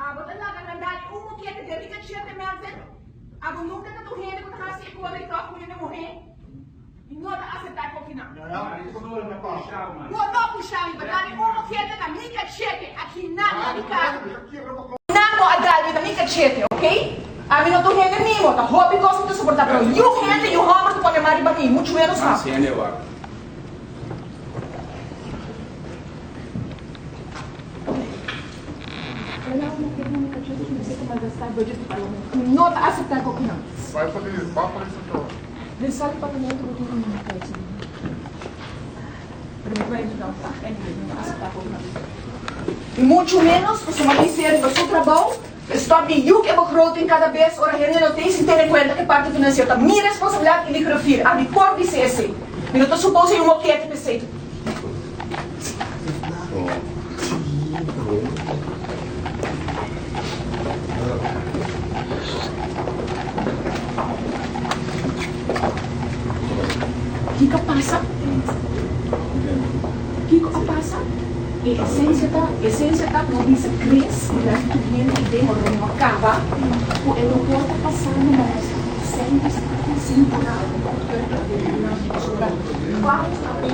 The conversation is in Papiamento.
Abo ta laga nan dal un mokete den mi kachete, Melvin? Abo nunka ta tur hende ku ta hasi e kos ei tòg ku hende muhé? Mi no ta aseptá e kokinan. Bo no pusha mi pa dal mi un mokete na mi kachete akinan na mi kas. Nan bo a dal mi na mi kachete, ok? Ami no tur hende mimo, ta hopi kos mi ta soportá, pero yu hende, yu hòmber ta pone man riba mi, muchu ménos abo. No ta acepta kokinan. Y mucho menos pasobra mi ser riba su trabou, stop di juk e begroting cada bes ora hende no tin sin tene cuenta cu e parti financiero ta mi responsabilidad y mi griffier. Ami por bisa esey. Mi no ta supose un mokete p'esey. Kiko a pasa? Kiko a pasa? E esensia ta, esensia ta ku bisa Chris di las tur hende i den ora no a kaba ku e no por ta pasando mas sèntes sin paga pasobra vários aña